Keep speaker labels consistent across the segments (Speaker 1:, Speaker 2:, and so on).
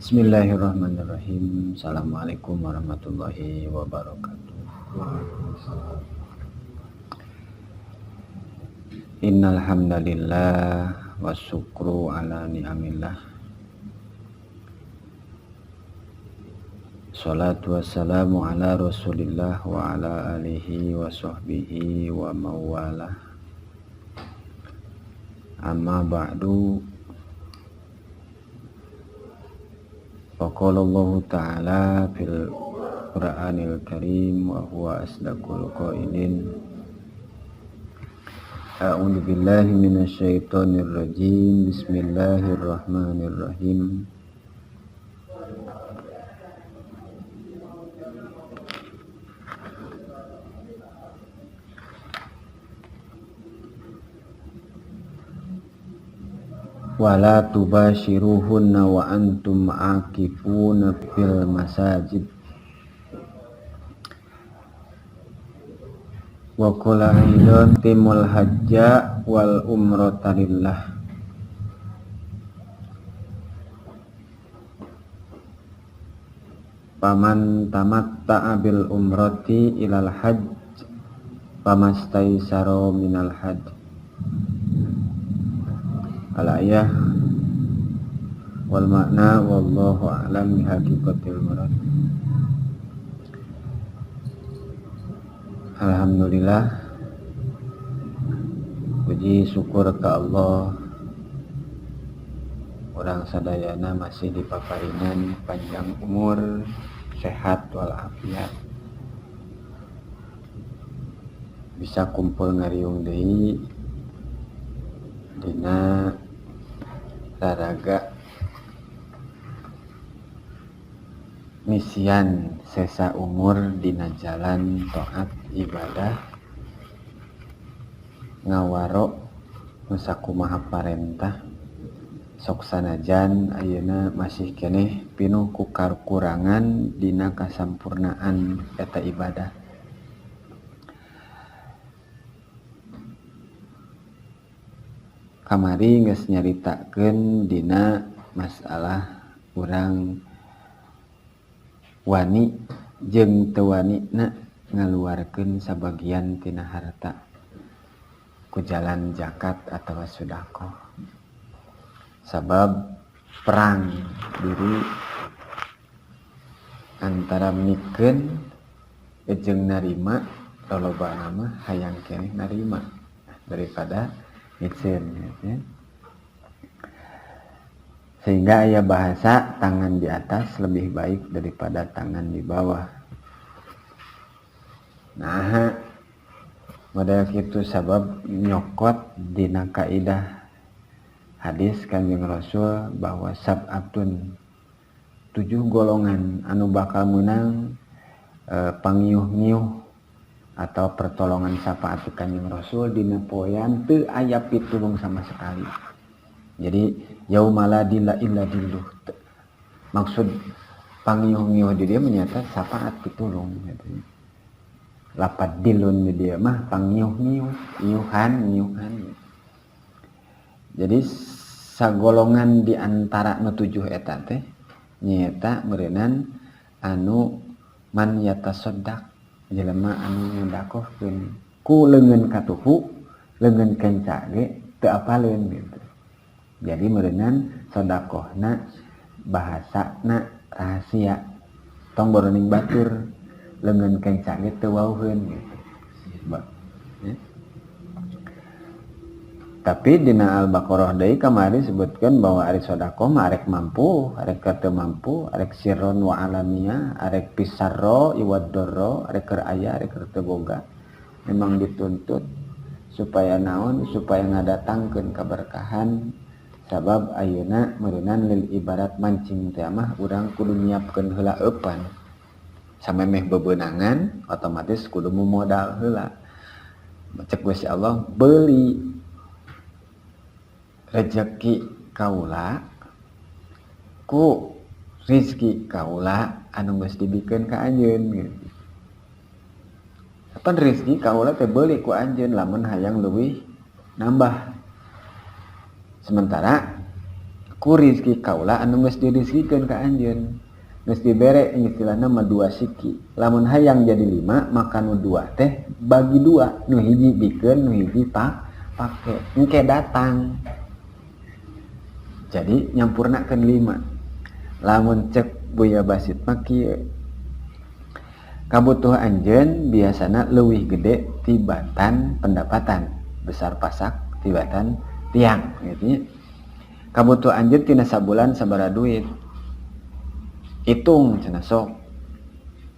Speaker 1: Bismillahirrahmanirrahim. Assalamualaikum warahmatullahi wabarakatuh. Innal hamdalillah wasyukru ala ni'amillah. Salatu wassalamu ala Rasulillah wa ala alihi wa sahbihi wa mawalah. Amma ba'du. Faqala Allahu ta'ala fil Qur'anil Karim wa huwa asdaqul qailin. A'udzu billahi minasyaitonir rajim. Bismillahirrahmanirrahim. Wala tubashiruhunna wa antum aakifuna fil masajid. Wa qala aidan timul hajja wal umrata lillah. Paman tamatta'a bil umrati ilal hajj famastaisara minal hajj. Al-ayah wal makna wallahu a'lam bihaqiqatil murad. Alhamdulillah, puji syukur ke Allah, orang sadayana masih dipaparinan panjang umur, sehat walafiat, bisa kumpul ngariung deui dina raraga misian sesa umur dina jalan taat ibadah ngawaro nu sakumaha parentah sok sanajan ayeuna masih keneh pinuh ku kakurangan dina kasampurnaan eta ibadah. Kamari geus nyaritakeun dina masalah urang wani jeung teu wanina ngaluarkeun sabagian tina harta ku jalan zakat atawa sedekah. Sabab perang diri antara mikeun jeung narima, lolobana mah hayang keneh narima daripada micin, ya. Sehingga aya bahasa tangan di atas lebih baik daripada tangan di bawah. Nah, model kitu sabab nyokot dina kaidah hadis Kanjeng Rasul bahwa sab'atun, 7 golongan anu bakal meunang pangiuh-ngiuh atau pertolongan syafaat Kanjeng Rasul dina poean teu aya pitulung sama sekali. Jadi yauma la dilla illa dilluh. Maksud pangiuh-ngiuh di dia menyata syafaat pitulung gitu. Lapad dilun di dia mah pangiuh-ngiuh, ngiuhan, ngiuhan. Jadi sagolongan di antara nu 7 eta teh nyaeta meureunnan anu man yatasaddaq, jelema anu nyodakohkeun ku leungeun katuhu, leungeun kenca ge teu apaleun gitu. Jadi meureunnan sodakohna bahasana rahasia, tong boroning batur, leungeun kenca ge teu wauheun gitu. Ya. Tapi dina Al-Baqarah deui kamari sebutkeun bahwa ari sodakoh mah arek mampu, arek teu mampu, arek sirron wa alania, arek pisarro iwad dorro, arek keur aya, arek keur teu boga. Memang dituntut supaya naon? Supaya ngadatangkeun kaberkahan. Sabab ayeuna meureunan lil ibarat mancing teh mah urang kudu nyiapkeun heula eupan. Samemeh bebenangan otomatis kudu modal heula. Cek Gusti Allah beli rezeki kaula ku rizki kaula anu geus dibikeun ka anjeun gitu. Kapan rizki kaula teh beuli ku anjeun lamun hayang leuwih nambah. Sementara Ku rizki kaula anu geus dirizkikeun ka anjeun. Geus dibere istilahna mah 2 siki. Lamun hayang jadi 5 maka nu 2 teh bagi 2, nu hiji bikeun, nu hiji pake. Engke datang. Jadi nyampurnakeun 5. Lamun cek Buya Basit mah kieu. Kabutuh anjeun biasana leuwih gede tibatan pendapatan, besar pasak tibatan tiang gitu nya. Kabutuh anjeun tina sabulan sabaraha duit. Hitung cenah sok.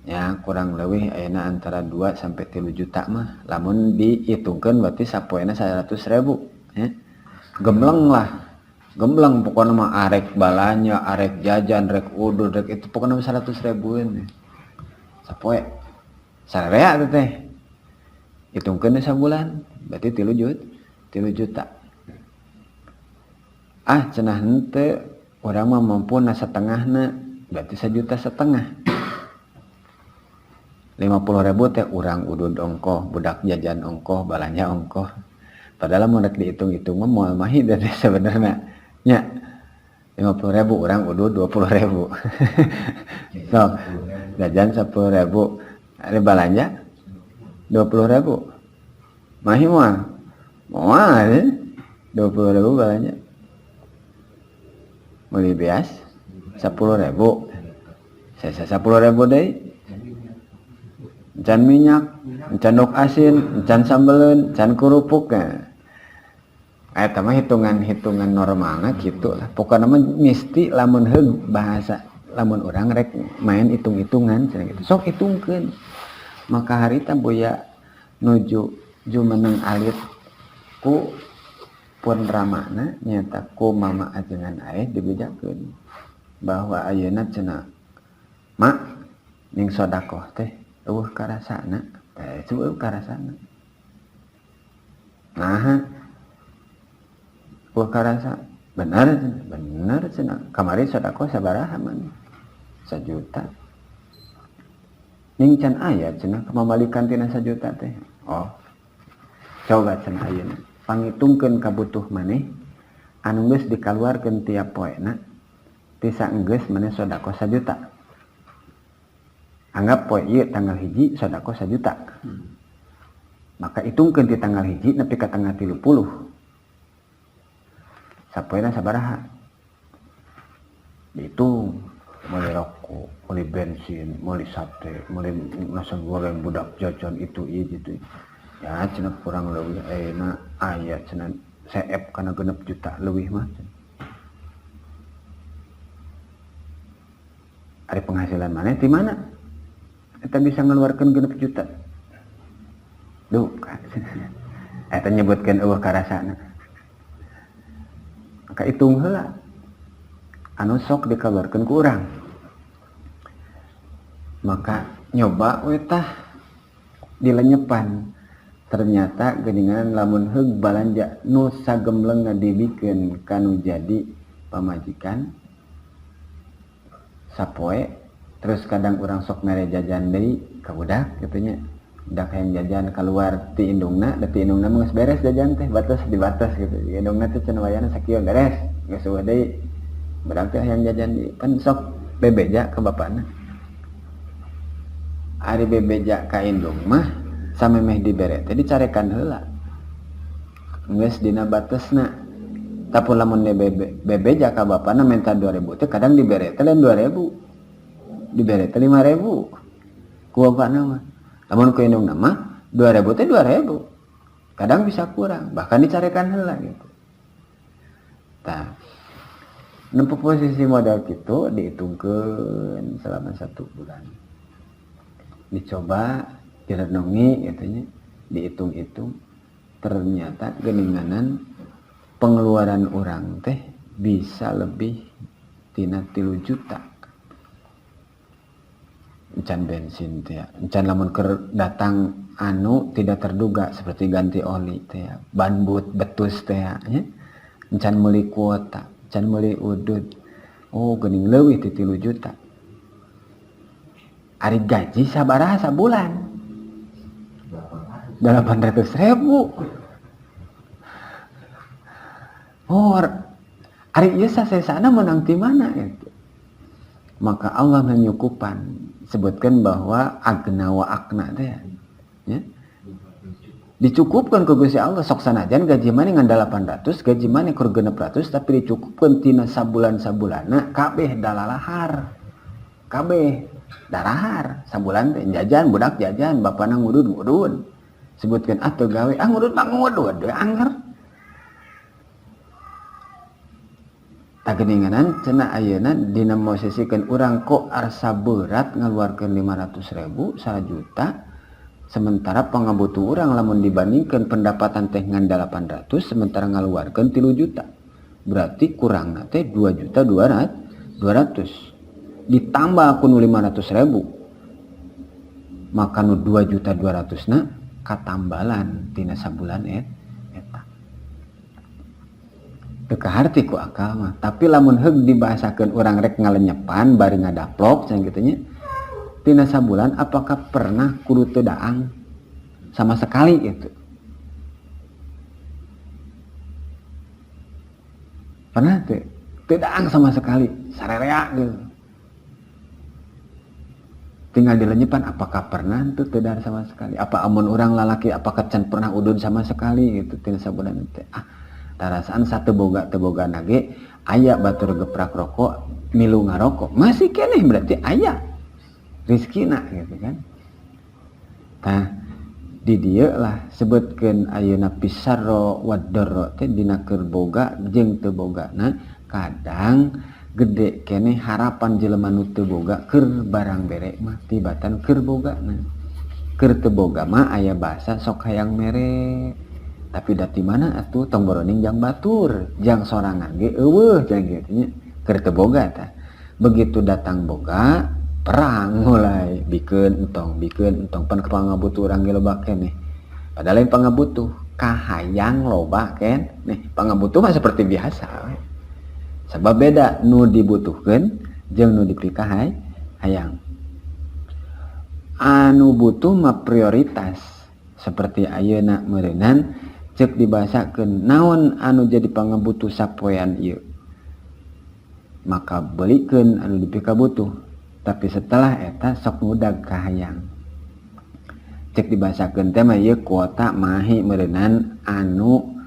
Speaker 1: Ya kurang leuwih ayeuna antara 2 sampai 3 juta mah. Lamun dihitungkeun berarti sapoena 100.000 ya. Gemleng lah. Gemleng pokona mah arek balanja, arek jajan, rek udud, rek itu pokona mah 100.000-eun. Sapoe sararea teh teh. Hitungkeun sabulan berarti 3 juta. Ah cenah henteu urang mah mampu na setengahna berarti 1,5 juta. 50.000 teh urang udud ongkoh, budak jajan ongkoh, balanja ongkoh. Padahal mun rek dihitung-hitung mah moal mahi teh sebenarnya. Nya 50.000 urang udud 20.000. Sok jajan 10.000, ada balanja 20.000. Mahi moal. Moal 20.000 balanja. Meuli beas 10.000. Sesa 10.000 deui. Encan minyak, encan dok asin, encan sambeleun, encan kerupuk. Nah. Eta mah hitungan-hitungan normalna gitu lah. Pokokna mah mesti lamun heug bahasa lamun urang rek main hitung-hitungan cenah gitu. Sok hitungkeun. Maka harita Buya nuju jumeneng alit ku pun ramana nyata ku mama ajengan aeh dibejakeun bahwa ayeuna cenah mak ning sedekah teh eueuh karasana teh eueuh karasana. Nah, eueuh karasa benar benar cenah kamari sedekah sabaraha man 1 juta ning can aya cenah kamamalikan tina 1 juta teh. Oh coba cenah ayeuna pangitungkeun kabutuh maneh anu geus dikaluarkeun tiap poena ti saenggeus maneh sedekah 1 juta. Anggap poe ieu tanggal 1 sedekah 1 juta. Maka hitungkeun ti tanggal 1 nepi ka tanggal 30. Sapoena sabaraha? Dihitung, meuli rokok, meuli bensin, meuli sate, meuli nasi goreng budak jajan itu ieu gitu. Ya cenah kurang leuwih ayeuna aya cenah seep kana 6 juta leuwih mah. Ari penghasilan maneh ti mana? Eta bisa ngeluarkeun 6 juta. Duh, eta nyebutkeun eueuh karasana. Maka hitung heula anu sok dikaluarkeun ku urang. Maka nyoba we tah dilenyepan. Ternyata geuningan lamun heug balanja nu sagemblengna dibikeun kanu jadi pamajikan sapoe terus kadang urang sok mere jajan deui ka budak kitu nya. Budak hayang jajan keluar ti indungna, da ti indungna mah geus beres jajan teh, batas dibatas gitu. Indungna teh cenah wayahna sakieu beres, geus eueuh deui. Budak teh hayang jajan deui, pan sok bebeja ka bapana. Ari bebeja ka indung mah samemeh dibere teh dicarekan heula. Geus dina batesna. Tapi lamun bebeja ka bapana minta 2.000 teh kadang dibere teh lain 2.000. Dibere teh 5.000. Ku bapana mah. Lamun ku indungna mah 2.000 teh 2.000. Kadang bisa kurang, bahkan dicarekan heula gitu. Tah, nempuh posisi modal kitu dihitungkeun selama 1 bulan. Dicoba direnungi gitu nya, dihitung-hitung ternyata geuninganan pengeluaran urang teh bisa lebih tina 3 juta. Encan bensin teh, encan lamun keur datang anu tidak terduga seperti ganti oli teh, ban but betus teh nya, encan meuli kuota, encan meuli udud. Oh geuning leuwih ti 3 juta. Ari gaji sabaraha sabulan? 800.000. Oh, Ari ieu sasesana meunang ti mana gitu. Maka Allah menyukupan, sebutkan bahwa agna wa akna teh ya. Dicukupkan ku Gusti Allah sok sanajan gaji maneh ngan 800, gaji maneh kur 600, tapi dicukupkan tina sabulan-sabulanna kabeh dalalahar. Kabeh darahar sabulan teh jajan, budak jajan, bapana ngudud-ngudud. Sebutkan ah teu gawe, ah ngudud mah ngudud we angger. Tageninganan cenah ayeuna dina mosisikeun urang kok arsa berat ngaluarkeun 500.000 1 juta, sementara pangabutuh urang lamun dibandingkeun pendapatan teh ngan 800 sementara ngaluarkeun 3 juta, berarti kurangna teh dua juta dua ratus ditambah ku nu 500.000, maka nu dua juta dua ratusna katambalan tina sabulan eta. Teu kaharti ku akal mah, tapi lamun heug dibahasakeun urang rek ngalenyepan bari ngadaplok cenah kitu nya, tina sabulan apakah pernah kudu teu daang sama sekali gitu? Pernah teu? Teu daang sama sekali, sarerea gitu. Tinggal dilenyepan apakah pernah tuh teu daang sama sekali? Apa amun urang lalaki apakah can pernah udud sama sekali gitu tina sabulan teh? Ah, tarasaan satu boga teu boga nage aya batur geprak rokok milu ngarokok masih keneh berarti aya rizkina gitu kan. Tah di dieu lah sebutkeun ayeuna pisarro wadarro teh dina keur boga jeung teu bogana kadang gede keneh harapan jelema nu teu boga keur barang bere mah tibatan keur bogana. Keur teu boga mah aya bahasa sok hayang mere, tapi da ti mana atuh tong boroning jang batur jang sorangan ge eueuh jang kitu nya keur teu boga tah. Begitu datang boga perang mulai bikeun entong pan pangabutuh urang ge loba keneh, padahal lain pangabutuh kahayang loba keneh, pangabutuh mah seperti biasa we. Sabab beda nu dibutuhkeun jeung nu dipikahay hayang. Anu butuh mah prioritas seperti ayeuna meureunan cek dibahasakeun naon anu jadi pangabutuh sapoean ieu, maka belikeun anu dipikabutuh, tapi setelah eta sok ngudag kahayang. Cek dibahasakeun teh mah ieu kuota mahi meureunan anu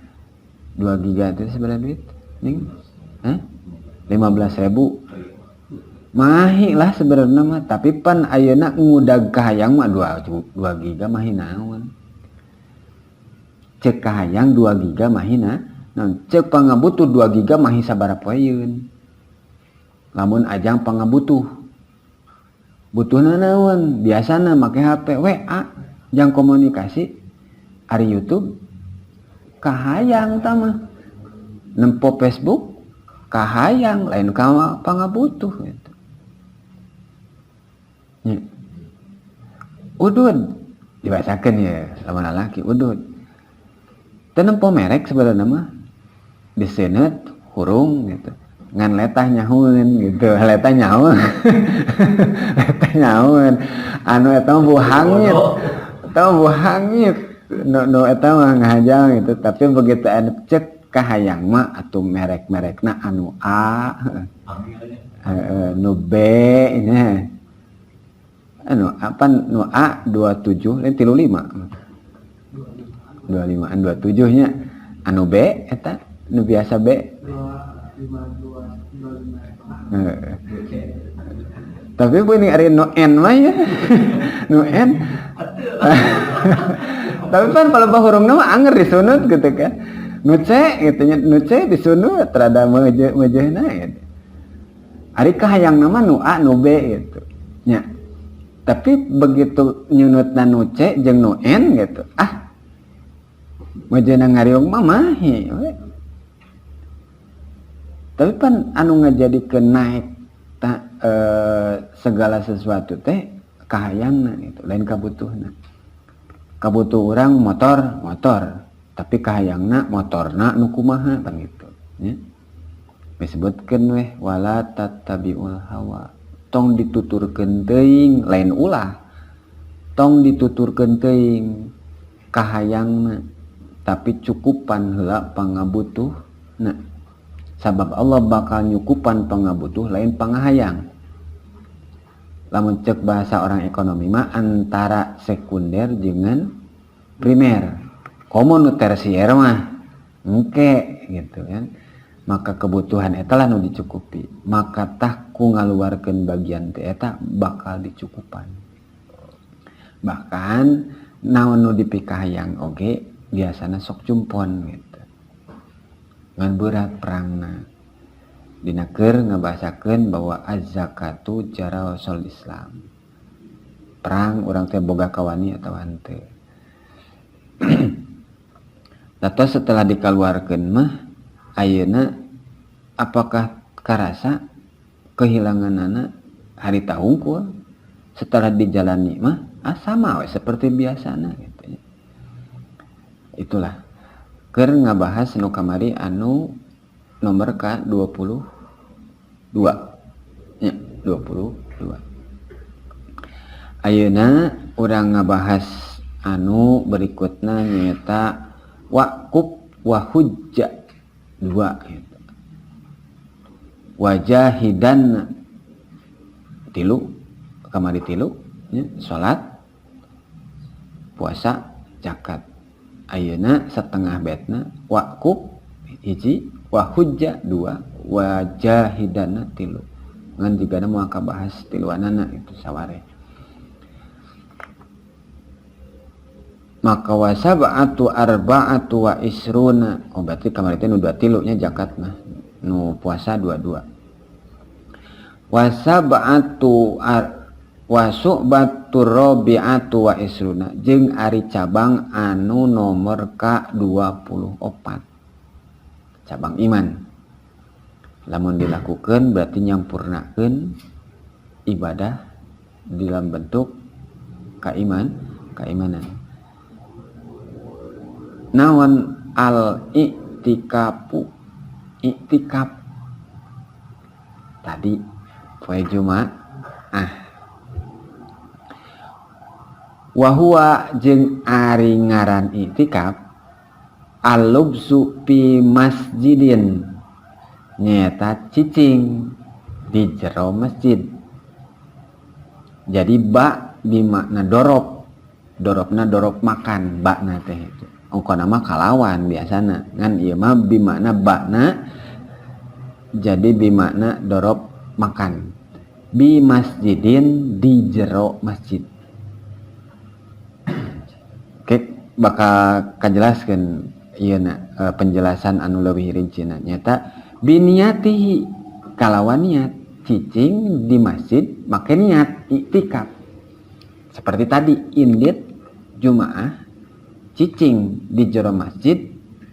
Speaker 1: 2 giga teh sabaraha duit ning? Hah? 15.000 mahi lah sebenarnya mah, tapi pan ayeuna ngudag kahayang mah 2 giga mahi naon? Cek kahayang 2 giga mahi naon? Cek pangabutuh 2 giga mahi sabaraha poeun? Lamun ajang pangabutuh butuhna naon? Biasana make HP WA jang komunikasi, ari YouTube kahayang tah mah, nempo Facebook kahayang lain ka pangabutuh gitu. Nya. Udud dibacakeun ya lamun lalaki udud. Teu nempo merek sebenarnya mah diseuneut hurung gitu. Ngan letah nyahueun gitu, letah nyahueun. Letah nyahueun. Anu eta mah buhangit. Eta mah buhangit. Nu eta mah ngahajang gitu, tapi begitu anu cek kahayang mah atuh merek-merekna anu A, nu B nya. Anu apa nu A 27 lain 35. 25 an 27 nya. Anu B eta nu biasa B 25. Tapi bu ini ari nu N mah ya. Nu N. Tapi kan kalau bahurungna mah anger disunut gitu kan. Nu C gitu nya, nu C disunut rada meujeuhna gitu. Ari kahayang mah nu A nu B gitu nya. Tapi begitu nyunutna nu C jeung nu N gitu, ah meujeuhna ngariung mah mahi we. Tapi pan anu ngajadikeun naik ta, segala sesuatu teh kahayangna gitu, lain kabutuhna. Kabutuh urang motor, tapi kahayangna motorna nu kumaha pan gitu nya. Disebutkeun weh wala tattabiul hawa, tong dituturkeun teuing lain ulah, tong dituturkeun teuing kahayangna, tapi cukupan heula pangabutuhna. Sabab Allah bakal nyukupan pangabutuh lain pangahayang. Lamun cek bahasa orang ekonomi mah antara sekunder dengan primer. Komo nu tersier mah engke gitu kan. Maka kebutuhan eta lah nu dicukupi. Maka tah ku ngaluarkeun bagian teh eta bakal dicukupan. Bahkan naon nu dipikahayang oge biasana sok cumpon gitu. Ngan berat perangna. Dina keur ngabahasakeun bahwa az-zakatu jarasul Islam. Perang urang teh boga kawani atawa henteu. Atau setelah dikeluarkan mah ayeuna apakah karasa kehilanganana harita hungkul? Setelah dijalani mah sama we seperti biasana gitu ya. Itulah keur ngabahas nu kamari anu nomor ka 22 ya, 22. Ayeuna urang ngabahas anu berikutna nyaeta waquf wa hujja dua gitu. Wajahidan tilu kamari tilu ya, salat, puasa, zakat. Ayeuna setengah betna waquf hiji, wa hujja dua, wajahidana tilu. Ngan jigana moal kabahas tiluanana itu saware. Maka wasab'atu arba'atu wa isruna. Oh berarti kamari teh nu dua tilu nya zakat mah, nu puasa dua-dua. Wasab'atu wasu'batu rabi'atu wa isruna jeung ari cabang anu nomor ka 24. Cabang iman. Lamun dilakukan berarti nyampurnakeun ibadah dalam bentuk keimanan. Nawan al-i'tikafu, i'tikaf tadi poe Jumat ah wa huwa jeung ari ngaran i'tikaf al-lubsu fi masjidin nyaeta cicing di jero masjid. Jadi ba dimakna dorop, doropna dorop makan bakna teh itu. Ongkona mah kalawan biasana ngan ieu mah bimakna bakna jadi bimakna dorop makan bi masjidin di jero masjid. Oke, bakal kajelaskeun ieu na penjelasan anu leuwih rincina nyata biniatihi kalawan niat cicing di masjid make niat iktikaf seperti tadi indit jumaah cicing di jero masjid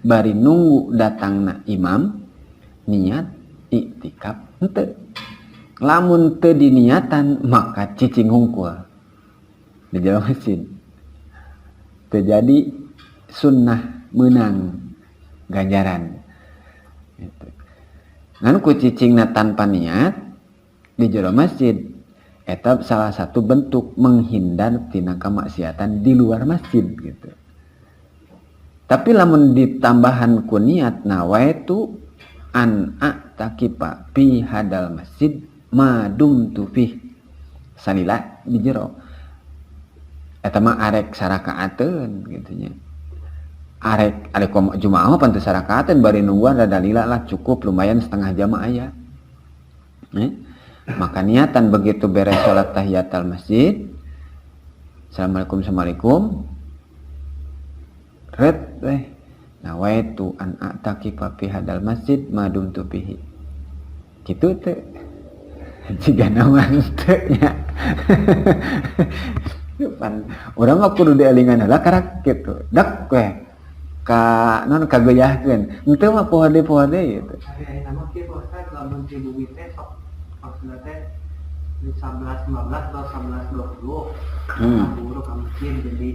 Speaker 1: bari nunggu datangna imam niat iktikaf henteu. Lamun teu diniatan maka cicing hungkul di jero masjid terjadi sunnah menang ganjaran gitu. Ngan ku cicingna tanpa niat di jero masjid eta salah satu bentuk menghindar tina kemaksiatan di luar masjid gitu. Tapi lamun ditambahan ku niat nawaitu an a'takifa fi hadal masjid madum tu fih salila di jero eta mah arek sarakaateun gitu nya. Arek arek jumaah mah pan teu sarakaateun bari nungguan rada lila lah cukup lumayan setengah jam aya. Maka niatan begitu beres salat tahiyatul masjid, assalamualaikum assalamualaikum, ret teh nawaitu an a'takifa fi hadal masjid madum tu fihi. Kitu teh jiga nama teh nya. Pan urang mah kudu dielingan heula karak kitu. Dak we ka non kagoyahkeun. Henteu mah poho deui gitu.
Speaker 2: Ari nama kieu Pak Ustaz, lamun ti bumi teh sok maksudna teh di 11.15 atau 11.20 buru ka masjid jadi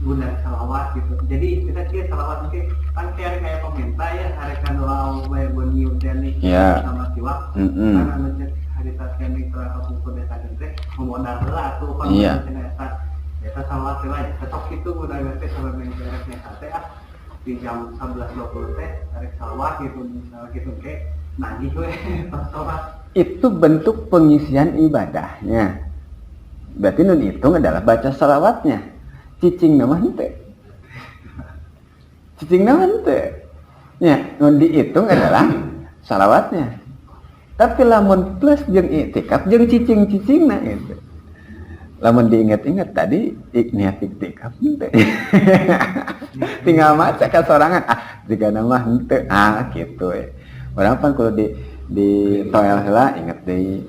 Speaker 2: guna salawat gitu. Jadi kita kieu salawat mungkin kan kayak pemerintah ya hari kan doa bae boniu teh nih sama siwak. Kan anu cek harita teh nih telah kapungkur desa teh memodal heula atuh kan cenah eta eta salawat heula ya. Sok kitu guna teh sampai beres teh ah. Di jam 11.20 teh arek salawat gitu misalnya gitu, kayak nagih we pas sholat.
Speaker 1: Itu bentuk pengisian ibadahnya. Berarti nu dihitung adalah baca salawatnya. Cicing mah henteu. Cicing mah henteu. Ya, nu dihitung adalah salawatnya. Tapi lamun plus jeung iktikaf jeung cicing-cicingna gitu. Lamun diingat-ingat tadi niat iktikaf henteu. Tinggal maca ka sorangan, ah jiga mah henteu, ah gitu ya. Urang pan kudu di toel heula, inget deui.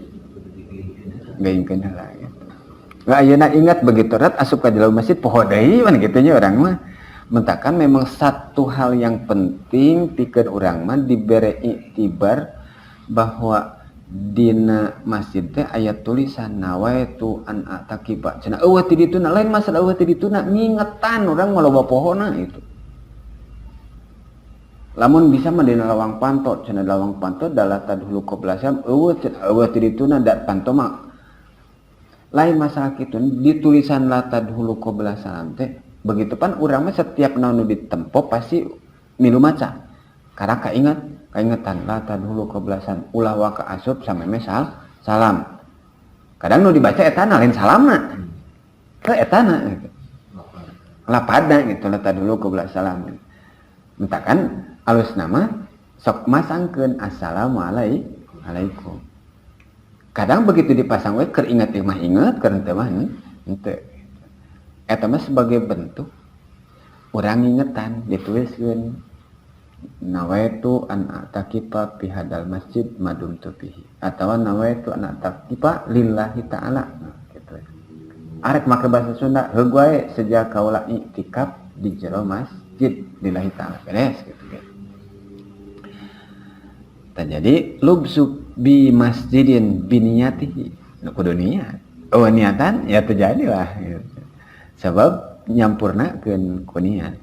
Speaker 1: Geuingkeun heula gitu. Nggak, ayeuna ingat begitu rat asup ka jero masjid poho deui man kitu nya urang mah. Mentakan memang satu hal yang penting pikeun urang mah dibere iktibar bahwa dina masjid teh aya tulisan nawaitu an a'takifa. Cenah eueuh ti dituna, lain masalah eueuh ti dituna, ngingetan urang mah loba pohona itu. Lamun bisa mah dina lawang panto, cenah lawang panto la tadkhulu qabla salam eueuh, cenah eueuh ti dituna da panto mah lain masalah kitu. Di tulisan la tadkhulu qabla salam teh begitu pan urang mah setiap naon nu ditempo pasti milu maca karena kaingetan la tadkhulu qabla salam, ulah waka asup sameme salam. Kadang nu dibaca etana lain salamna ke etana gitu. Lapadna gitu la tadkhulu qabla salam. Mentakan alus nama sok masangkeun assalamualaikum. Kadang begitu dipasang we keur inget mah inget, keur henteu mah henteu. Eta mah sebagai bentuk urang ngingetan dituliskeun nawaitu an a'takifa fi hadal masjid madumtu fihi atawa nawaitu an a'takifa lillahi ta'ala gitu. Arek make bahasa Sunda heug wae sejak kaula iktikaf di jero masjid lillahi ta'ala beres gitu ge. Tah jadi lubsu bi masjidin biniyatihi nu kudu niat. Oh niatan ya terjadilah gitu. Sebab nyampurnakeun ku niat.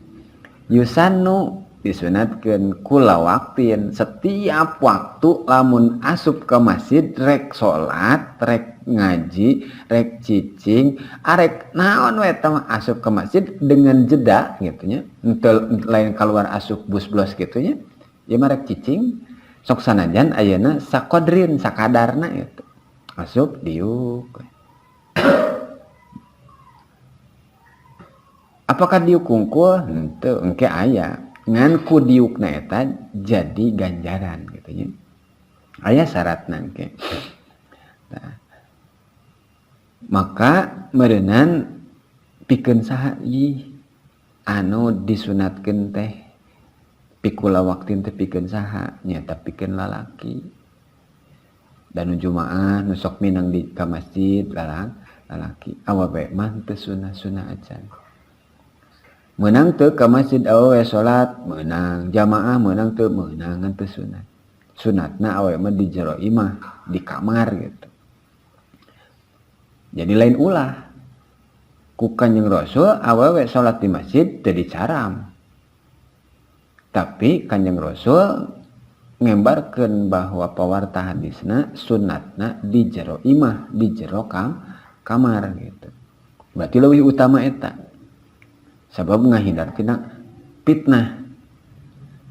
Speaker 1: Yusannu disunatkeun kula waktin setiap waktu lamun asup ke masjid rek salat, rek ngaji, rek cicing, arek naon we eta mah asup ke masjid dengan jeda gitu nya. Henteu lain keluar asup bus blos gitu nya. Ieu mah rek cicing sok sanajan ayeuna sakodrin sakadarna gitu. Asup diuk. Apakah diuk kungkul? Henteu, engke aya. Ngan ku diukna eta jadi ganjaran gitu nya. Aya syaratna engke. Nah, maka meureunan pikeun saha ieu anu disunatkeun teh pikula waktin teh pikeun saha? Nyaeta pikeun lalaki. Dan nu jumaah nu sok minang di ka masjid lalaki. Awewe mah teu sunah-sunah acan. Meunang teu ka masjid awewe salat, meunang jamaah, meunang teu, meunang ngan teu sunat. Sunatna awewe mah di jero imah, di kamar gitu. Jadi lain ulah. Ku Kanjeng Rasul awewe salat di masjid teu dicaram. Tapi Kanjeng Rasul ngembarkeun bahwa pawarta hadisna sunatna di jero imah, di jero kamar gitu. Berarti leuwih utama eta. Sabab ngahindar tina fitnah.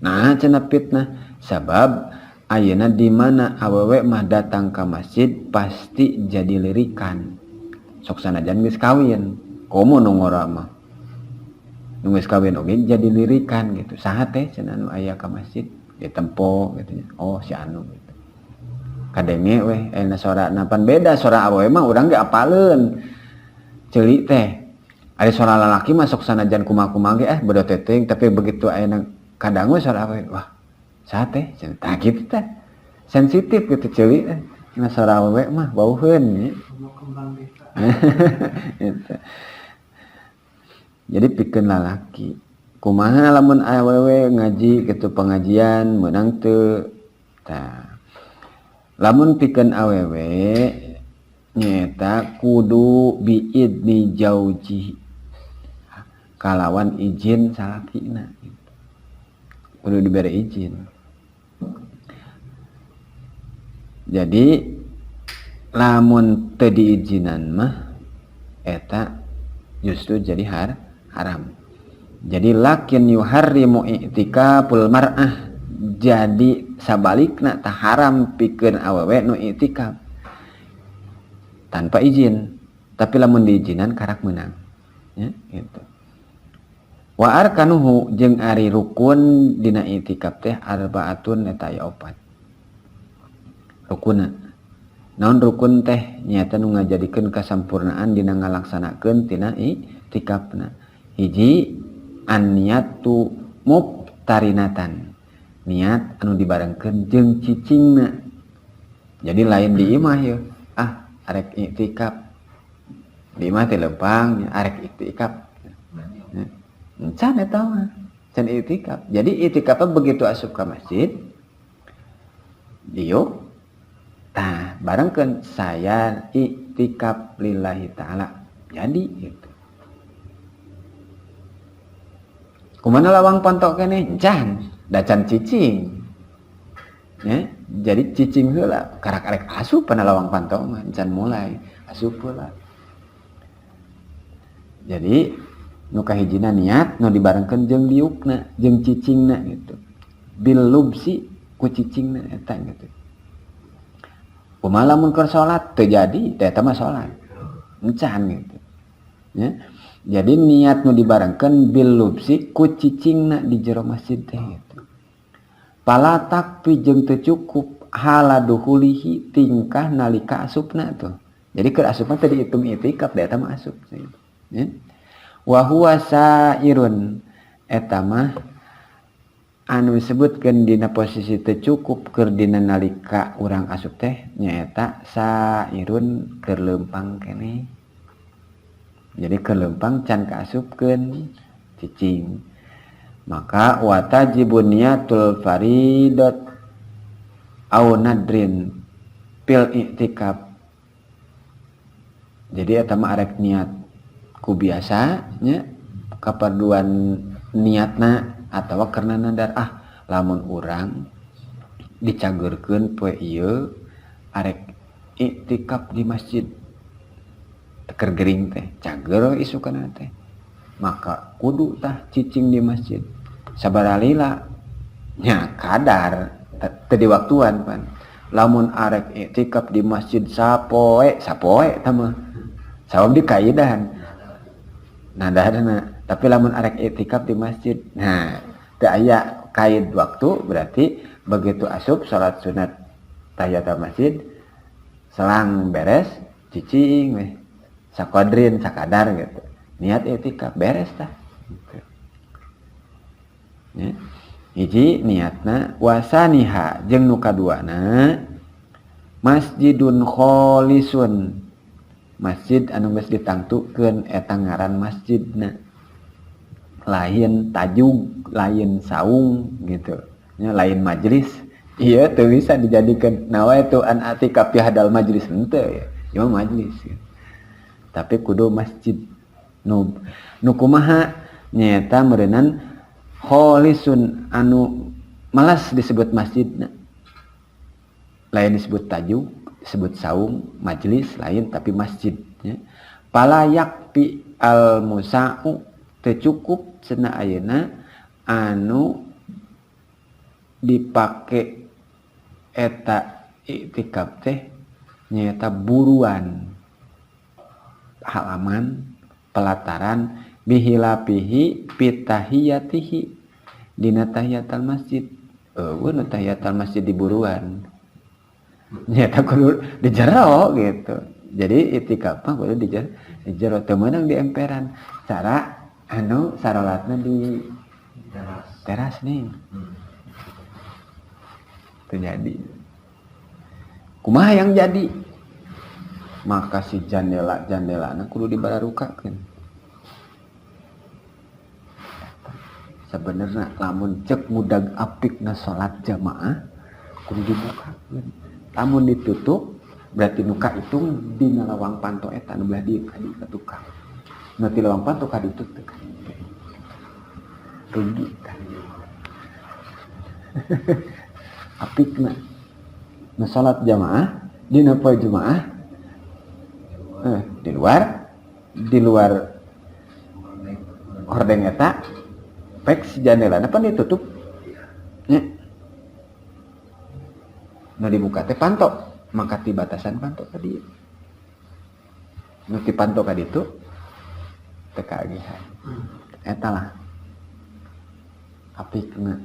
Speaker 1: Nah, cenah fitnah sabab ayeuna di mana awewe mah datang ka masjid pasti jadi lirikan. Sok sanajan geus kawin, komo nu ngora mah. Nu geus kawin oge jadi lirikan gitu. Saha teh cenah nu aya ka masjid ditempo gitu nya. Oh, si anu gitu. Kadenge weh ayeuna sorana pan beda sora awewe mah urang ge apaleun. Ceuli teh. Ari sora lalaki mah sok sanajan kumaha-kumaha ge bodoh teteng, tapi begitu ayeuna kadangu sora awewe, wah saha teh cenah tah kitu teh. Sensitif gitu ceuli teh. Cenah sora awewe mah bauheun nya. Gitu. Jadi pikeun lalaki. Kumaha lamun awewe ngaji gitu pengajian meunang teu? Tah. Lamun pikeun awewe nyaeta kudu biidni jauji kalawan izin salakina gitu. Kudu diberi izin. Jadi lamun teu diizinan mah eta justru jadi haram. Jadi lakin yuharrimu i'tikaful mar'ah, jadi sabalikna tah haram pikeun awewe nu i'tikaf tanpa izin, tapi lamun diizinan karak meunang ya gitu. Wa arkanuhu jeung ari rukun dina i'tikaf teh arbaatun eta aya opat rukunna. Naon rukun teh? Nyaeta nu ngajadikeun kasampurnaan dina ngalaksanakeun tina i'tikafna. Hiji, an-niyatu mubtarinatan, niat anu dibarengkeun jeung cicingna. Jadi lain di imah yeuh, ah arek i'tikaf di imah teh lempang arek i'tikaf encan eta mah can i'tikaf. Jadi i'tikaf begitu asup ka masjid diuk tah barengkeun saya i'tikaf lillahi ta'ala, jadi gitu. Kumana lawang pantok keneh encan da can cicing ya, jadi cicing heula karak arek asup pana lawang pantok mah encan mulai asup heula. Jadi nu kahijina niat nu dibarengkeun jeung diukna jeung cicingna gitu, bil lubsi ku cicingna eta gitu. Kumaha lamun keur salat teu jadi teh eta mah salat encan gitu ya. Jadi niat nu dibarengkeun bil lubsi ku cicingna di jero masjid teh gitu. Pala takfi jeung teu cukup hala duhulihi tingkah nalika asupna tuh. Jadi keur asupna teh dihitung i'tikaf da eta mah asup gitu ya. Wa huwa sairun eta mah anu disebutkeun dina posisi teu cukup keur dina nalika urang asup teh nyaeta sairun keur leumpang keneh. Jadi keur leumpang can kaasupkeun cicing. Maka watajibu niatul faridat au nadrin fil i'tikaf. Jadi eta mah arek niat ku biasa nya kaparduan niatna atawa karena nadar, ah lamun urang dicageurkeun poe ieu arek i'tikaf di masjid keur gering teh cager isukana teh, maka kudu tah cicing di masjid sabaralila nya kadar teu diwaktuan pan. Lamun arek i'tikaf di masjid sapoe sapoe tah mah sabab di kaidahan nadarna, tapi lamun arek i'tikaf di masjid nah teu aya kaid waktu, berarti begitu asup salat sunat tahiyatul masjid selang beres cicing weh sakodrin sakadar gitu niat i'tikaf beres tah gitu. Ya. Hiji niatna wasaniha jeung nu kaduana masjidun kholisun, masjid anu geus ditangtukeun eta ngaran masjidna, lain tajug lain saung gitu nya, lain majelis ieu teu bisa dijadikeun nawaitu an atikaf fi hadal majlis henteu ya, ieu mah majelis gitu. Tapi kudu masjid nu kumaha nyaeta meureunan kholisun anu malas disebut masjidna, lain disebut tajuk disebut saung majelis lain, tapi masjid ya. Palayak pi al musa'u teu cukup cenah ayeuna anu dipake eta i'tikaf teh nyaeta buruan halaman pelataran bihilapihi pitahiyatihi dina tahiyatul masjid. Eueuh nu tahiyatul masjid di buruan nyaeta kudu di jero gitu. Jadi i'tikaf mah kudu di jero, teu meunang di emperan. Cara anu sarolatna di teras nih. Terjadi. Kumaha yang jadi? Maka si jandela-jandelana kudu dibararukakeun. Sebenarnya lamun cek mudag apikna salat jamaah kudu dibukakeun. Lamun ditutup berarti nu kahitung dina lawang panto eta nu belah dieu ka dieu ka tukang. Nu ti lawang panto ka ditu teu ka ditu. Rugi tah. Apikna nu salat jamaah dina poe Jumaah di luar hordeng eta Pek si jandelana pan ditutup nya. Nu dibuka teh panto, maka ti batasan panto ka dieu. Nu ti panto ka ditu teu kaagihan. Eta lah apikna.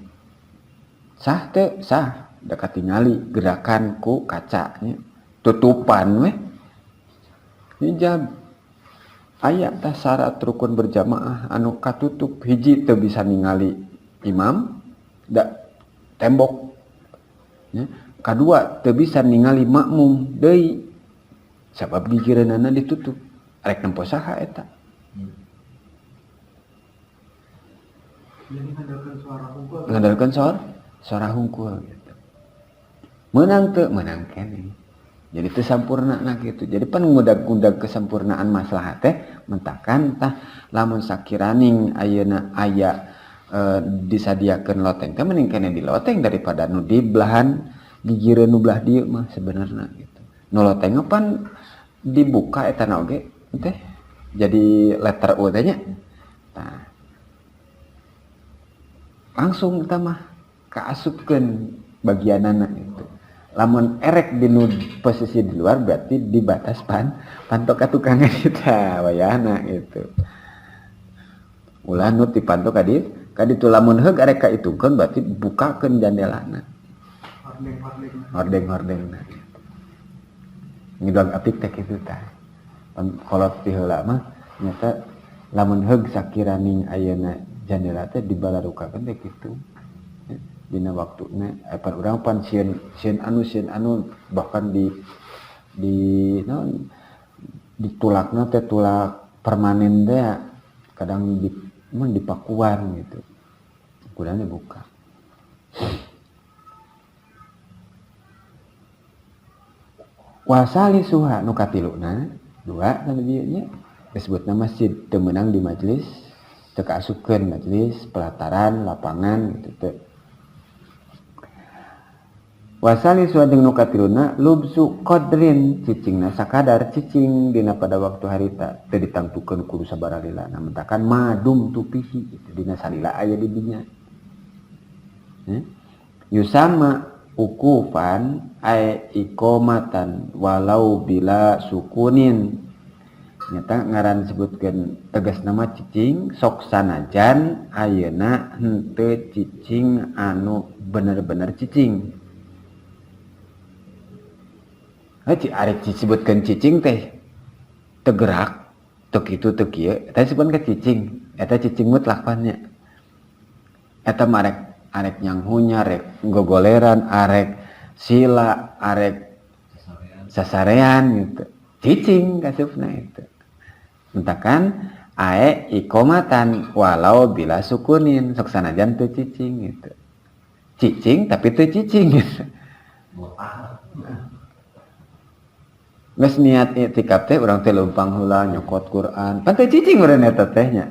Speaker 1: Sah teu? Sah, da katingali gerakan ku kaca nya. Tutupan weh. Hijab. Aya tah syarat rukun berjamaah anu katutup hiji teu bisa ningali imam da tembok nya. Kadua teu bisa ningali makmum deui sabab gigireunana ditutup. Arek nempo saha eta?
Speaker 2: Jadi ngandalkeun suara hungkul.
Speaker 1: Ngandalkeun suara hungkul gitu. Meunang teu? Meunang keneh. Jadi teu sampurna na gitu. Jadi pan ngudag-ngudag kesempurnaan maslahat teh mentakan tah lamun sakiraning ayeuna aya disadiakeun loteng teh mending keneh di loteng daripada nu di belahan gigireun nu belah dieu mah sebenarna gitu. Nu loteng mah pan dibuka eta na oge teh jadi letter U teh nya. Tah langsung eta mah kaasupkeun bagianana gitu. Lamun erek di nu posisi di luar berarti di batas pantok ka tukangan kita wayahna gitu. Ulah nu ti pantok ka ditu lamun heug arek kaitungkeun berarti bukakeun jandelana.
Speaker 2: Hordeng-hordeng.
Speaker 1: Hordeng-hordengna. Ngidog apik teh kitu tah. Kolot ti heula mah nyata lamun heug sakiraning ayeuna jandela teh dibalarukakeun teh kitu. Dina waktuna pan urang pan sieun anu bahkan di naon ditulakna teh tulak permanen teh kadang di mun dipakuan gitu. Kudana buka. Wasali suha nu katiluna dua tadi dieu nya disebutna masjid teu meunang di majelis teu kaasupkeun majelis pelataran lapangan gitu teu. Wasali suha jeung nu katiluna lubsu qadrin cicingna sakadar cicing dina pada waktu harita teu ditangtukeun kudu sabaraha lila na mentakan madum tupihi gitu dina salila aya di dinya. Yusama ukufan ay iqamatan walau bila sukunin nyata ngaran sebutkeun tegas nama cicing sok sanajan ayeuna henteu cicing anu bener-bener cicing. Heuh arek disebutkeun cicing teh tegerak teu kitu teu kieu eta disebutkeun cicing eta cicing mutlak pan nya eta mah arek nyanghunya arek gogoleran arek sila arek sasarean gitu cicing kasupna itu mentakan ae iqamatan walau bila sukunin sok sanajan teu cicing gitu cicing tapi teu cicing gitu. Geus niat i'tikaf teh urang teh leumpang heula nyokot Quran. Pan teu cicing urang eta teh nya.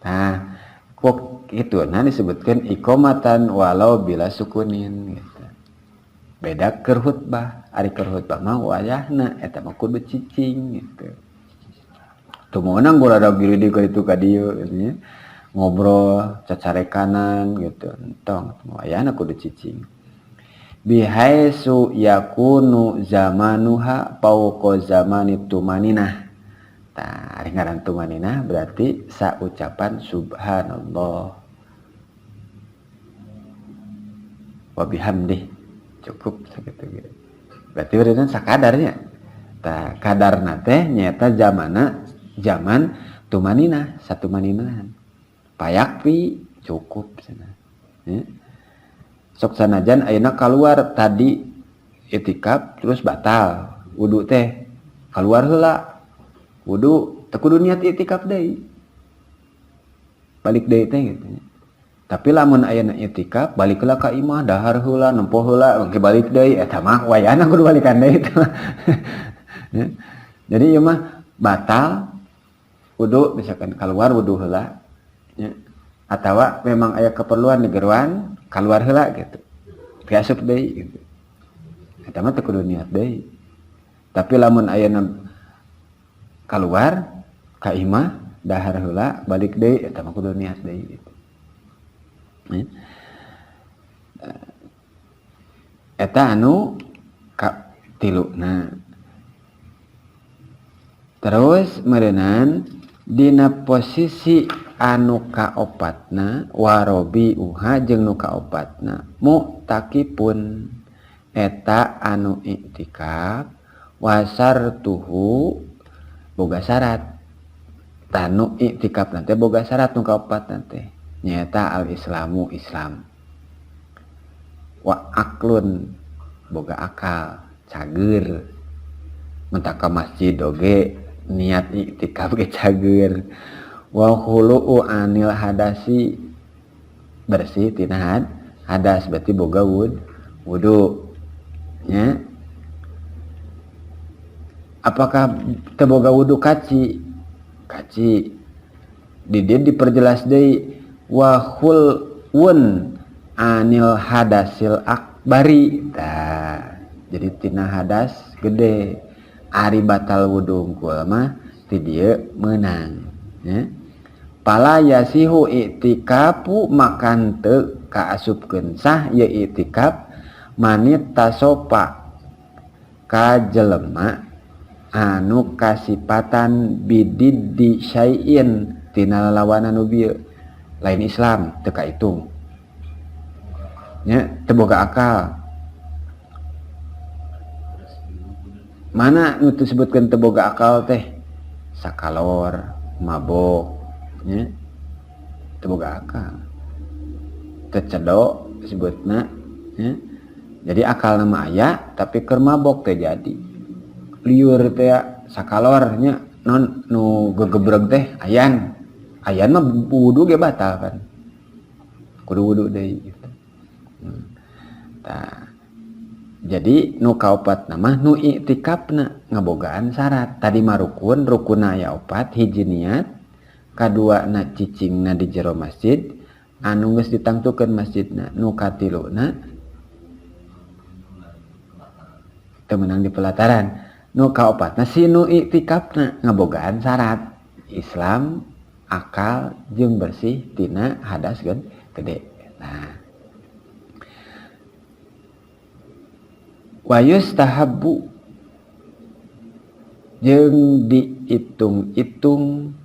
Speaker 1: Tah, kok kituna disebutkeun iqamatan walau bila sukunin gitu. Beda keur khutbah, ari keur khutbah mah wayahna eta mah kudu cicing gitu. Teu meunang gurada giri ka ditu ka dieu gitu nya. Ngobrol cacarekanan gitu. Entong wayahna kudu cicing. Bihaisu yakunu zamanuha fauqa zamani tumaninah. Tah, ari ngaran tumaninah berarti saucapan subhanallah wa bihamdih cukup sakitu ge. Berarti urang sakadarnya. Tah, kadarna teh nyaeta zamana zaman tumaninah, satumaninahan. Payakpi cukup cenah. Ya. Sok sanajan ayeuna keluar tadi itikaf terus batal wudu teh keluar heula wudu teu kudu niat itikaf deui balik deui teh gitu nya. Tapi lamun ayeuna itikaf balik heula ka imah dahar heula nempo heula engke balik deui eta mah wayahna kudu balikan deui teh. Ya. Jadi ieu mah batal wudu misalkan keluar wudu heula nya atawa memang aya keperluan di geruan keluar heula gitu. Diasup deui gitu. Eta mah teu kudu niat deui. Tapi lamun ayeuna keluar ka imah Dahar heula balik deui eta mah kudu niat deui gitu. Ya. Eta anu katiluna. Terus meureunan dina posisi anu kaopatna warobi uha jeung nu kaopatna muktakipun eta anu iktikaf wasartuhu boga syarat. Tanu iktikaf nanti boga syarat nu kaopat nanti nyaeta al islamu islam wa aklun boga akal cager mun ka masjid oge niat iktikaf ge cager wa khulu'u anil hadasi bersih tina hadas berarti boga wudu nya. Apakah teu boga wudu kaci? Kaci di dieu diperjelas deui wa khulun anil hadasil akbari. Tah, jadi tina hadas gede ari batal wudu hungkul mah ti dieu meunang nya. Pala yasihu i'tikafu makan teu kaasupkeun sah ieu i'tikaf manit tasopa ka jelema anu kasipatan bididdi syai'in tina lalawanan nu bieu lain Islam teu kaitung nya, teu boga akal. Mana nu disebutkeun teu boga akal teh? Sakalor, mabok nya, teu boga akal. Teu cedok disebutna nya. Jadi akal nama aya tapi keur mabok teh jadi liur teh sakalor nya, non nu gegebreg teh ayan. Ayan mah wudu ge batal kan. Kudu wudu deui gitu. Tah. Jadi nu kaopat mah nu iktikafna ngabogaan syarat. Tadi mah rukun, rukunna aya opat, hiji niat, kadua na cicingna di jero masjid, anu geus ditangtukeun masjidna, nu katiluna teu meunang di pelataran. Nu kaopatna si nu iktikafna ngabogaan syarat Islam, akal jeung bersih tina hadas gede. Nah, wa yustahabbu jeung diitung-itung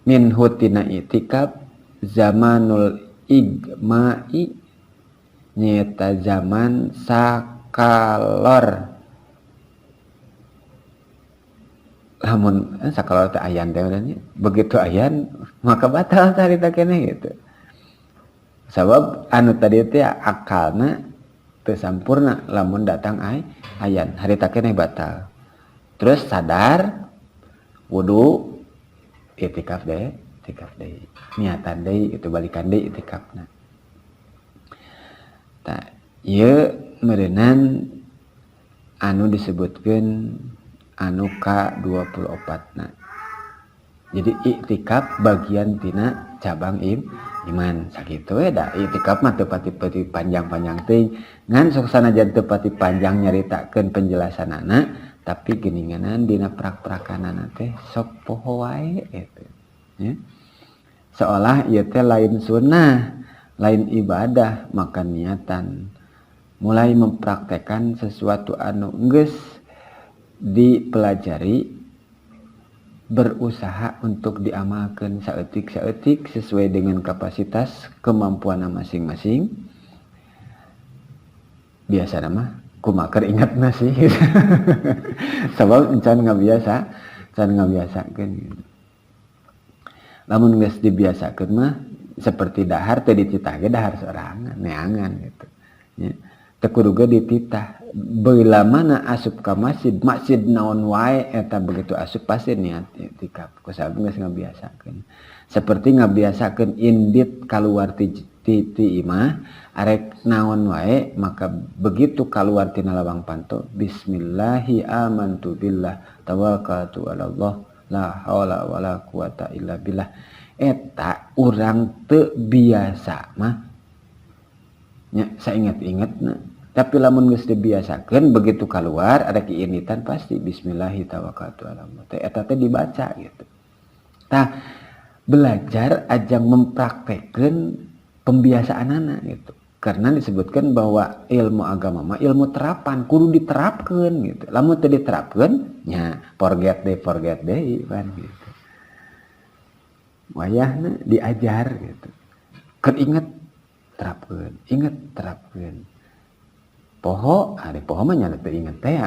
Speaker 1: minhu tina iktikaf zamanul igma'i nyaeta zaman sakalor. Lamun sakalor teh ayan teh nya, begitu ayan maka batal carita keneh gitu. Sabab anu tadi teh akalna teu sampurna lamun datang ayan harita keneh batal. Terus sadar wudu itikaf deui, itikaf deui. Niatan deui itu balikan deui itikafna. Tah ieu meureunan anu disebutkeun anu ka-24na. Jadi iktikaf bagian tina cabang iman. Sakitu we da iktikaf mah teu pati-pati panjang-panjang teuing. Ngan sok sanajan teu pati panjang nyaritakeun penjelasanana, tapi geuninganan dina prak-prakanana teh sok poho wae gitu. Ya. Seolah ieu teh lain sunnah, lain ibadah, maka niatan mulai mempraktekan sesuatu anu geus dipelajari, berusaha untuk diamalkan saeutik-saeutik sesuai dengan kapasitas kemampuan masing-masing. Biasa nama kumaker ingat sih. Sebab encan ngabiasa, can ngabiasakeun. Lamun geus dibiasakeun mah seperti dahar teh dititah ge dahar sorangan, neangan gitu. Ya. Teu kudu ge dititah. Bila mana asup ka masjid, masjid naon wae eta begitu asup pasti niat iktikaf. Kusabab geus ngabiasakeun. Seperti ngabiasakeun indit kaluar ti imah arek naon wae, maka begitu kaluar tina lawang panto, bismillahi amantu billah tawakkaltu ala Allah la haula wala quwata illa billah. Eta urang teu biasa mah nya, sainget-ingetna. Tapi lamun geus dibiasakeun begitu keluar ada keinitan pasti bismillahi tawakkaltu ala Allah. Teh eta teh dibaca gitu. Tah, belajar ajang mempraktekkan pembiasaan anak gitu. Karena disebutkan bahwa ilmu agama mah ilmu terapan, kudu diterapkan gitu. Lamun teu diterapkan, nya forget deh kan gitu. Wayahna diajar gitu. Keur inget terapkeun, inget terapkeun. Poho, ari poho mah nya teu inget teh.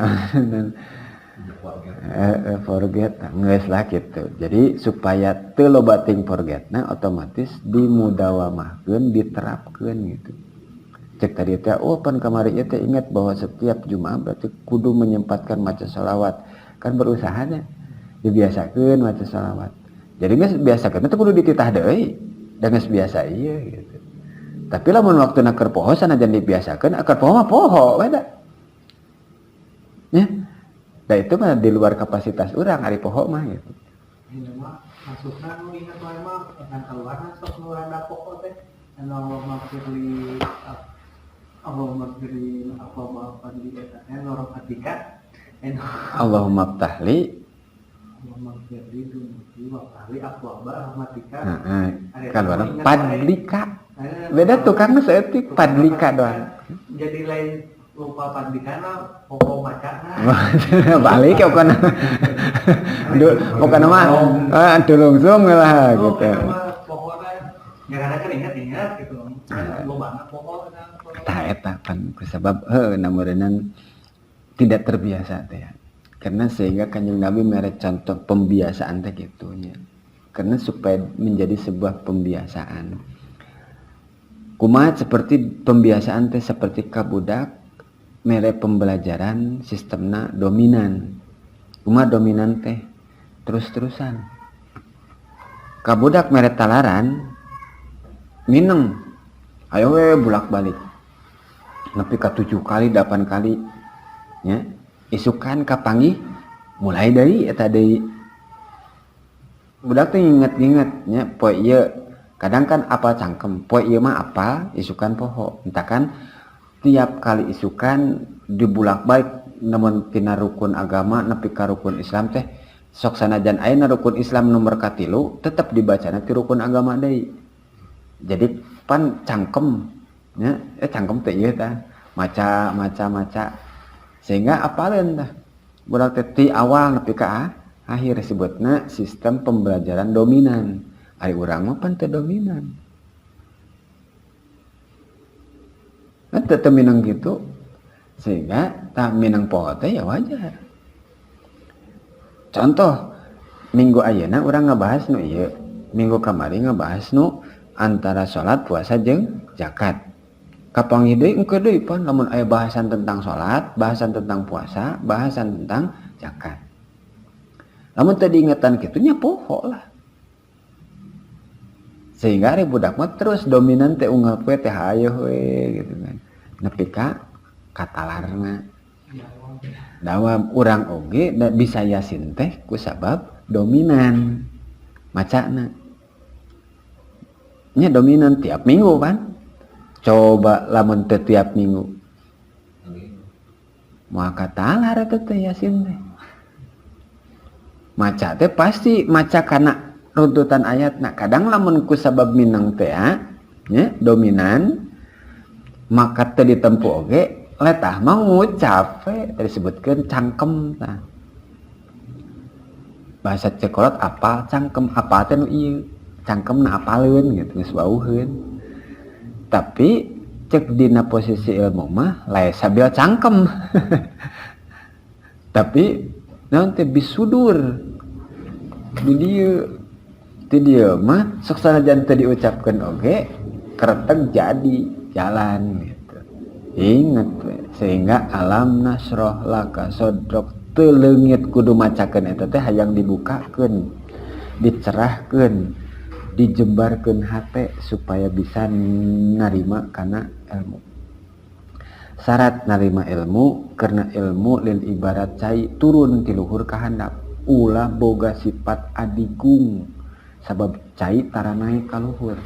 Speaker 1: Forget geus lah gitu. Jadi supaya teu loba ting forgetna otomatis dimudawamahkeun, diterapkeun gitu. Cek tadi teh, oh pan kamari ieu teh ingat bahwa setiap Jumat berarti kudu menyempatkan maca sholawat. Kan berusahanya dibiasakeun maca sholawat. Jadi geus biasakeun teh kudu dititah deui. Da geus biasa ieu gitu. Tapi lamun waktuna keur poho sanajan dibiasakeun, keur poho mah poho we da. Ya. Da itu mah di luar kapasitas urang ari poho mah gitu.
Speaker 2: Ini mah maksudna nu inget wae mah kan keluar sok nu rada poho teh. Anu Allahumma firli Allahumma firli apa apa di eta teh lorofatika. Anu
Speaker 1: Allahumma ftahli
Speaker 2: Allahumma firli dunubi wa ftahli abwaba rahmatika.
Speaker 1: Heeh. Keluar fadlika. Beda tukangna saeutik fadlika doang.
Speaker 2: Jadi lain lupa fadlikana poho macana.
Speaker 1: Balik ya bukan. Bukan mah dulungsung lah gitu.
Speaker 2: Pokoknya ya kadang kan ingat-ingat gitu. Kan loba pokoknya.
Speaker 1: Tah eta kan kusabab heuh nameureunnan tidak terbiasa teh ya. Karena sehingga Kanjeng Nabi mere contoh pembiasaan teh kitu nya. Karena supaya menjadi sebuah pembiasaan. Kumaha seperti pembiasaan teh seperti kabudak mere pembelajaran sistemna dominan. Kumaha dominan teh terus-terusan. Kabudak mere talaran mineng ayo we bolak-balik. Nepi ka 7 kali 8 kali nya. Isukan kapanggih mulai deui eta deui. Budak teh nginget-nginget nya poe ieu kadang kan apal cangkem, poe ieu mah apal isukan poho. Entah kan tiap kali isukan dibulak-balik namun tina rukun agama nepi ka rukun Islam teh sok sanajan ayeuna rukun Islam nomor katilu tetep dibacana ti rukun agama deui. Jadi pan cangkem nya, cangkem teh ieu tah maca maca maca sehingga apaleun tah budak teh ti awal nepi ka akhir disebutna sistem pembelajaran dominan. Ari urang mah pan teu dominan. Kan teu minang gitu sehingga tak minang poho teh ya wajar. Contoh minggu ayeuna urang ngebahas nu ieu, minggu kamari ngebahas nu antara salat, puasa jeung zakat. Kapanggih deui engke deui pan lamun aya bahasan tentang salat, bahasan tentang puasa, bahasan tentang zakat. Lamun teu diingetan kitu nya poho lah. Sehingga ari budak mah terus dominan teh unggal poe teh hayoh we gitu kan. Nepi ka katalarna. Dawam urang oge da bisa yasin teh kusabab dominan macana. Nya dominan tiap minggu kan. Coba lamun teu tiap minggu. Moal katalar eta teh yasin teh. Maca teh pasti maca kana runtutan ayat. Nah, kadang lamun kusabab minang teh nya dominan maka teu ditempu oge letah mah ngucap we disebutkeun cangkem tah. Bahasa cekolot apal cangkem, apal teh nu ieu cangkemna apaleun gitu geus wauheun. Tapi cek dina posisi ilmu mah lae sabil cangkem. Tapi naon teh bisudur di dieu. Di dieu mah sok sanajan teu diucapkeun oge kereteg jadi jalan gitu. Ingat we, sehingga alam nasroh laka sodrok teu leungit kudu macakeun eta teh hayang dibukakeun, dicerahkeun, dijembarkeun hate supaya bisa narima kana ilmu. Syarat narima ilmu karena ilmu lil ibarat cai turun ti luhur ka handap, ulah boga sifat adigung sabab cai tara naik ka luhur.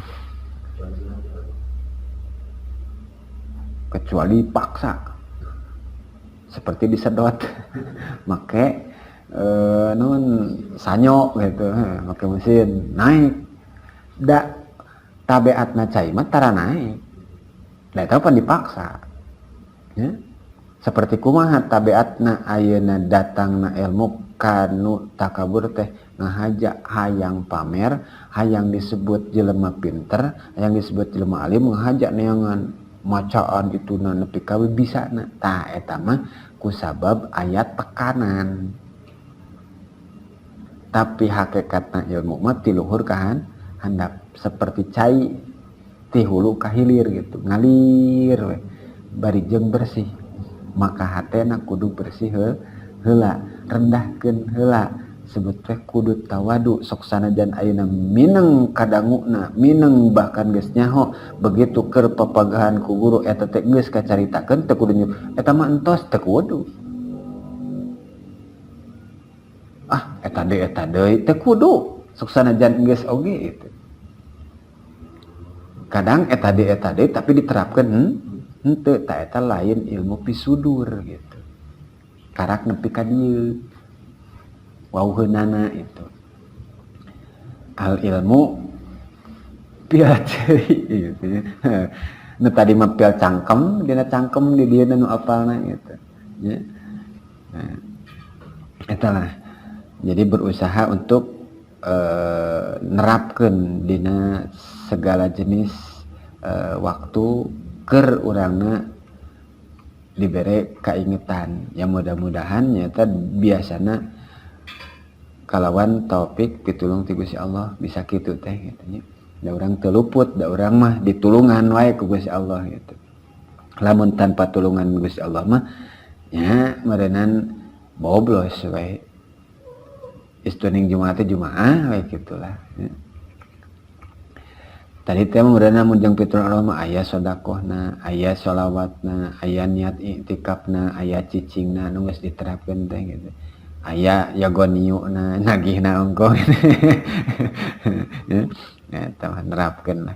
Speaker 1: Kecuali paksa seperti disedot make non Sanyo gitu, make mesin naik. Da tabiatna cai mah tara naik. Da eta pan dipaksa. Ya. Seperti kumaha tabiatna ayeuna datangna ilmu kanu takabur teh ngahaja hayang pamer, hayang disebut jelema pinter, hayang disebut jelema alim, ngahaja neangan macaan itu na nepi ka bisa na. Tah, eta mah kusabab aya tekanan. Tapi hakikatna ilmu mah ti luhur ka handap, seperti cai ti hulu ka hilir gitu, ngalir we bari jeung bersih. Maka hatena kudu bersih heula, rendahkeun heula, sebut teh kudu tawadu. Sok sanajan ayeuna mineng kadanguna, mineng bahkan geus nyaho, begitu keur papagahan ku guru eta teh geus kacaritakeun, teu kudu eta mah entos, teu kudu. Ah, eta deui teu kudu, sok sanajan geus oge itu. Kadang eta deui tapi diterapkeun henteu, ta eta lain ilmu pisudur gitu. Karak nepi ka dieu. Wauheunana itu. Al ilmu pil ceuri gitu ya. Nu tadi mah pil cangkem, dina cangkem di dieu nu apalna gitu. Ya. Nah, eta lah. Jadi berusaha untuk nerapkeun dina segala jenis waktu keur urangna dibere kaingetan. Ya, mudah-mudahan nyata biasana kalawan taufik pitulung ti Gusti Allah bisa kitu teh gitu nya. Da urang teu luput, da urang mah ditulungan wae ku Gusti Allah gitu. Lamun tanpa tulungan Gusti Allah mah nya meureunan boblos wae. Istuning Jumaah teh Jumaah we gitulah ya. Tadi teh meureunna mun jeung pitulungan Allah mah aya sedekahna, aya sholawatna, aya niat iktikafna, aya cicingna nu geus diterapkeun teh gitu. Aya yagoniuna, nagihna ongkoh. Ya, eta mah nerapkeun lah.